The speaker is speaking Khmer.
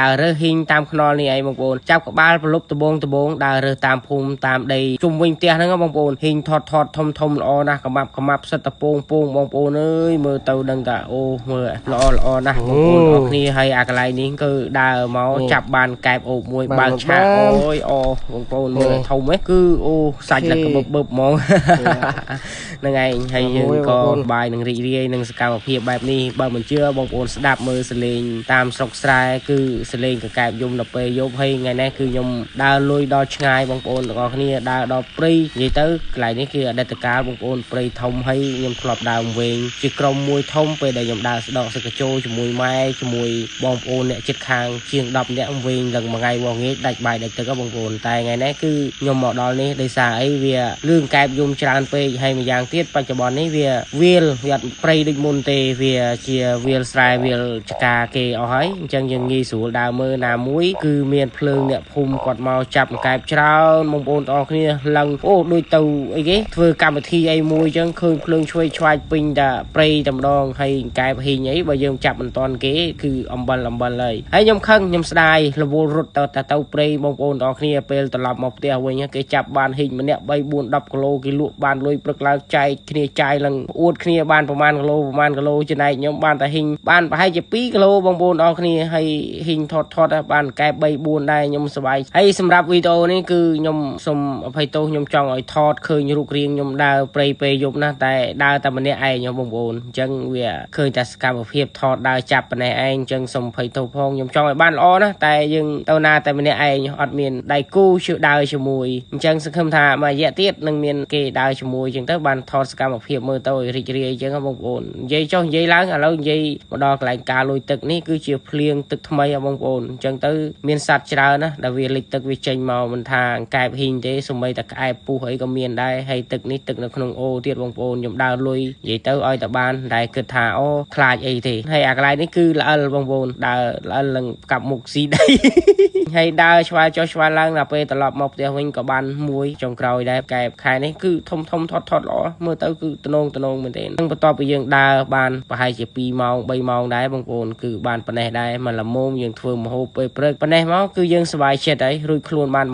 ដើររើសហ៊ីងតាមខ្នល់នេះឯងបងប្អូនចាប់ក្បាលប្រលប់ដបងដបងដើររើសតាមភូមិតាមដីជុំវិញផ្ទះហ្នឹងបងប្អូនហ៊ីងថតថតធំធំល្អណាស់កម៉ាប់កម៉ាប់សិតតពងពងបងប្អូនអើយមើលទៅដឹងថាអូមើលល្អល្អណាស់បងប្អូនអរគ្នាហើយអាកន្លែងនេះគឺដើរមកចាប់បានកែបអូបមួយបើកឆាកអូយអូបងប្អូនមើលធំហ៎គឺអូសាច់លកបបបហ្មងហ្នឹងឯងហើយយើងក៏បាយនឹងរីករាយនឹងសកម្មភាពបែបនេះបើមិនជឿបងប្អូនស្ដាប់មើលសលេងតាមស្រុកស្រែគឺសលេងកកែបយំដល់ពេលយប់ហើយថ្ងៃនេះគឺខ្ញុំដើរលុយដល់ឆ្ងាយបងប្អូនទាំងអស់គ្នាដើរដល់ព្រៃនិយាយទៅកន្លែងនេះគឺអតីតកាលបងប្អូនព្រៃធំហើយខ្ញុំធ្លាប់ដើរវែងជាក្រុមមួយធំពេលដែលខ្ញុំដើរស្ដកសកជោជាមួយម៉ែជាមួយបងប្អូនអ្នកជិតខាងជាង10នាក់វែងឡើងមួយថ្ងៃវងងាយដាច់បាយដាច់ទឹកបងប្អូនតែថ្ងៃនេះគឺខ្ញុំមកដល់នេះដោយសារអីវាលឿងកែបយំច្រើនពេកហើយម្យ៉ាងទៀតបច្ចុប្បន្ននេះវាវាលវាអត់ព្រៃដូចមុនទេវាជាវាលស្រែវាលចកាគេអស់ហើយអញ្ចឹងយើងងាយស្រួលដើរមើលណាមួយគឺមានភ្លើងអ្នកភូមិគាត់មកចាប់កែបច្រើនបងប្អូនទាំងអស់គ្នាឡើងអូដូចទៅអីគេធ្វើកម្មវិធីអីមួយអញ្ចឹងឃើញភ្លើងឆ្វេងឆ្វាយពេញតែព្រៃតែម្ដងហើយកែបហ៊ីងអីបើយើងចាប់មិនតាន់គេគឺអំបិលអំបិលហើយហើយខ្ញុំខឹងខ្ញុំស្ដាយរវល់រត់ទៅតែទៅព្រៃបងប្អូនទាំងអស់គ្នាពេលត្រឡប់មកផ្ទះវិញគេចាប់បានហ៊ីងម្នាក់3 4 10គីឡូគេលក់បានលុយព្រឹកឡើងចែកគ្នាចាយឡើងអួតគ្នាបានប្រហែលគីឡូប្រហែលគីឡូចំណែកខ្ញុំបានតែហ៊ីងបានប្រហែលជា2គីឡូបងប្អូនទាំងអស់គ្នាហើយហ៊ីងថតថតបានកែប3 4ដែរខ្ញុំសប្បាយហើយសម្រាប់វីដេអូនេះគឺខ្ញុំសូមអភ័យទោសខ្ញុំចង់ឲ្យថតឃើញរូបរាងខ្ញុំដើរព្រៃពេលយប់ណាស់តែដើរតែម្នាក់ឯងបងប្អូនអញ្ចឹងវាឃើញតែសកម្មភាពថតដើរចាប់ប៉ុណ្ណេះឯងអញ្ចឹងសូមអភ័យទោសផងខ្ញុំចង់ឲ្យបានល្អណាស់តែយើងទៅណាតែម្នាក់ឯងអត់មានដៃគូជឿដើរជាមួយអញ្ចឹងសង្ឃឹមថាមួយរយៈទៀតនឹងមានគេដើរជាមួយអញ្ចឹងទៅបានថតសកម្មភាពមើលទៅឲ្យរីករាយអញ្ចឹងបងប្អូននិយាយចុះនិយាយឡើងឥឡូវនិយាយមកដល់កន្លែងការលុយទឹកនេះគឺជាភ្លៀងទឹកថ្មីបងប្អូនអញ្ចឹងទៅមានសត្វច្រើនណាស់ដែលវាលិចទឹកវាចេញមកមិនថាកែបហ៊ីងទេសូម្បីតែក្អែបពុះអីក៏មានដែរហើយទឹកនេះទឹកនៅក្នុងអូទៀតបងប្អូនខ្ញុំដើរលុយនិយាយទៅឲ្យតែបានតែគិតថាអូខ្លាចអីទេហើយអាកន្លែងនេះគឺល្អិលបងប្អូនដើរល្អិលនឹងកាប់មុខស៊ីដីហើយដើរឆ្វាយចុះឆ្វាយឡើងដល់ពេលត្រឡប់មកផ្ទះវិញក៏បានមួយចុងក្រោយដែរកែបខែនេះគឺធំធំថតថតល្អមើលទៅគឺតំណងតំណងមែនទេនឹងបន្ទាប់ពីយើងដើរបានប្រហែលជា2ម៉ោង3ម៉ោងដែរបងប្អូនគឺបានប៉ុណ្ណេះដែរមកល្មមយើងធ្វើម្ហូបពេលព្រឹកប៉ុណ្ណេះមកគឺយើងសប្បាយចិត្តហើយរួចខ្លួនបាន